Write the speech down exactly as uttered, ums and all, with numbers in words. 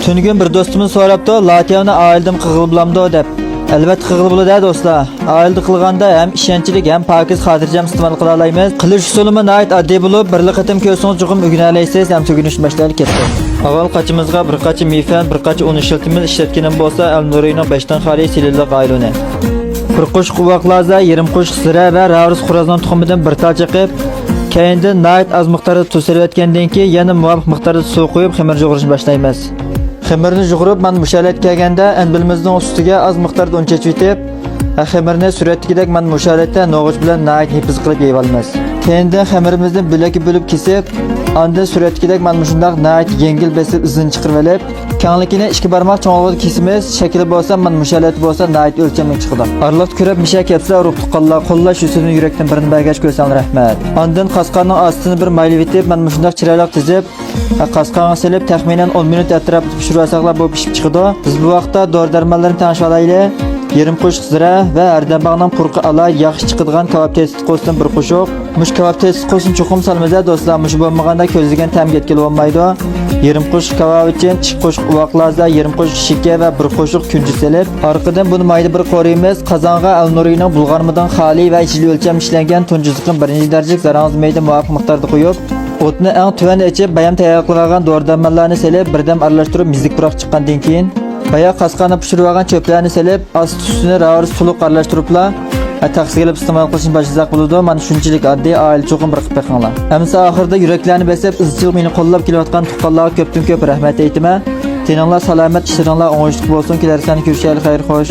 تۈنۈگۈن بىر دوستىمىز سوراپتۇ، لاتياۋنى ئائىلىدىمۇ قىلغىلى بولامدۇ دەپ. ئەلۋەتتە قىلغىلى بولىدۇ دە دوستلار. ئائىلىدە قىلغاندا ھەم ئىشەنچلىك، ھەم پاكىز، خاتىرجەم ئىستېمال قىلالايمىز. قىلىش ئۇسۇلىمۇ ناھايىتى ئاددىي بولۇپ، بىرلا قېتىم كۆرسىڭىز چوقۇم ئۆگىنەلەيسىز، ئەمسە ئۆگىنىشنى باشلايلى، كەتتۇق. ئاۋۋال قاچىمىزغا بىر قاچا مىفەن، بىر قاچا ئۇن ئىشلىتىمىز، ئىشلەتكىنىم بولسا ئەلنۇرىنىڭ بەشتىن خالىي سېلىنلىق ئايلونى. بىر قوشۇق ئۇۋاق لازا، يېرىم قوشۇق زىرە ۋە راۋرۇس خورازنىڭ تۇخۇمىدىن بىر تال چېقىپ، كەينىدىن ناھايىتى ئاز مىقداردا تۇز سېلىۋەتكەندىن كېيىن يەنە مۇۋاپىق مىقداردا سۇ قۇيۇپ خېمىر يۇغۇرۇشنى باشلايمىز. خېمىرنى يۇغۇرۇپ، مانا مۇشۇ ھالەتكە كەلگەندە، ئەنبىلىمىزنىڭ ئۈستىگە ئاز مىقداردا ئۇن چېچىۋېتىپ، ھە، خېمىرنى سۈرەتتىكىدەك مانا مۇشۇ ھالەتتە نوغۇچ بىلەن ناھايىتى نېپىز قىلىپ يېيىۋالىمىز. كەينىدىن خېمىرىمىزنى بۆلەككە بۆلۈپ كېسىپ، ئاندىن سۈرەتتىكىدەك مانا مۇشۇنداق ناھايىتى يەڭگىل بېسىپ ئىزىنى چىقىرىۋېلىپ، كەڭلىكىنى ئىككى بارماق چوڭلۇقىدا كېسىمىز. شەكلى بولسا مانا مۇشۇ ھالەتتە بولسا ناھايىتى ئۆلچەملىك چىقىدۇ. ئارىلىقتا كۆرۈپ مۇشۇ كەپسىلەر ئۇرۇق تۇغقانلار، قوللاش يۈزىدىن يۈرەكتىن بىرىنى بەرگەچ كۆرسەڭلار رەھمەت. ئاندىن قاسقاننىڭ ئاستىنى بىر مايلىۋېتىپ، مانا مۇشۇنداق چىرايلىق تىزىپ، قاسقانغا سېلىپ، تەخمىنەن ئون مىنۇت ئەتراپىدا پىشۇرۇۋالساقلا بۇ پىشىپ چىقىدۇ. بىز بۇ ۋاقىتتا دورا دەرمانلىرىنى تەڭشىۋالايلى. يېرىم قوشۇق زىرە ۋە ھەردەمباغنىڭ پۇرىقى ئالاھىدە ياخشى چىقىدىغان كاۋاپ تېستىقوسىدىن بىر قوشۇق. مۇشۇ كاۋاپ تېستىقوسىنى چوقۇم سالىمىز ھە دوستلار، مۇشۇ بولمىغاندا كۆزلىگەن تەمگە يەتكىلى بولمايدۇ. يېرىم قوشۇق كاۋاۋىچىن، ئىككى قوشۇق ئۇۋاق لازا، يېرىم قوشۇق شېكەر ۋە بىر قوشۇق كۈنجۈت سېلىپ، ئارقىدىن بۇنى مايدا بىر قورۇيمىز. قازانغا ئەلنۇرىنىڭ بۇلغانمىدىن خالىي ۋە يېشىل ئۆلچەم ئىشلەنگەن تۇنجى سىقىم بىرىنچى دەرىجىلىك زاراڭزا مەيدە مۇۋاپىق مىقداردا قۇيۇپ، ئوتنى ئەڭ تۆۋەن ئېچىپ، بايام تەييار قىلىۋالغان دورا دەرمانلارنى سېلىپ، بىردەم ئارىلاشتۇرۇپ، مىززىك پۇراق چىققاندىن كېيىن، بايا قاسقاندا پىشۇرۇۋالغان چۆپلەرنى سېلىپ، ئاستى ئۈستىنى راۋرۇس تولۇق ئارىلاشتۇرۇپلا، ھە، تەخسىگە ئېلىپ ئىستېمال قىلىشنى باشلىساق بولىدۇ. مانا شۇنچىلىك ئاددىي، ئائىلە چوقۇم بىر قىلىپ بېقىڭلار. ئەمسە ئاخىرىدا يۈرەكلەرنى بېسىپ، ئىزچىل مېنى قوللاپ كېلىۋاتقان تۇغقانلارغا كۆپتىن كۆپ رەھمەت ئېيتىمەن. تېنىڭلار سالامەت، ئىشلىرىڭلار ئوڭۇشلۇق بولسۇن. كېلەر سەنە كۆرۈشەيلى، خەير خوش.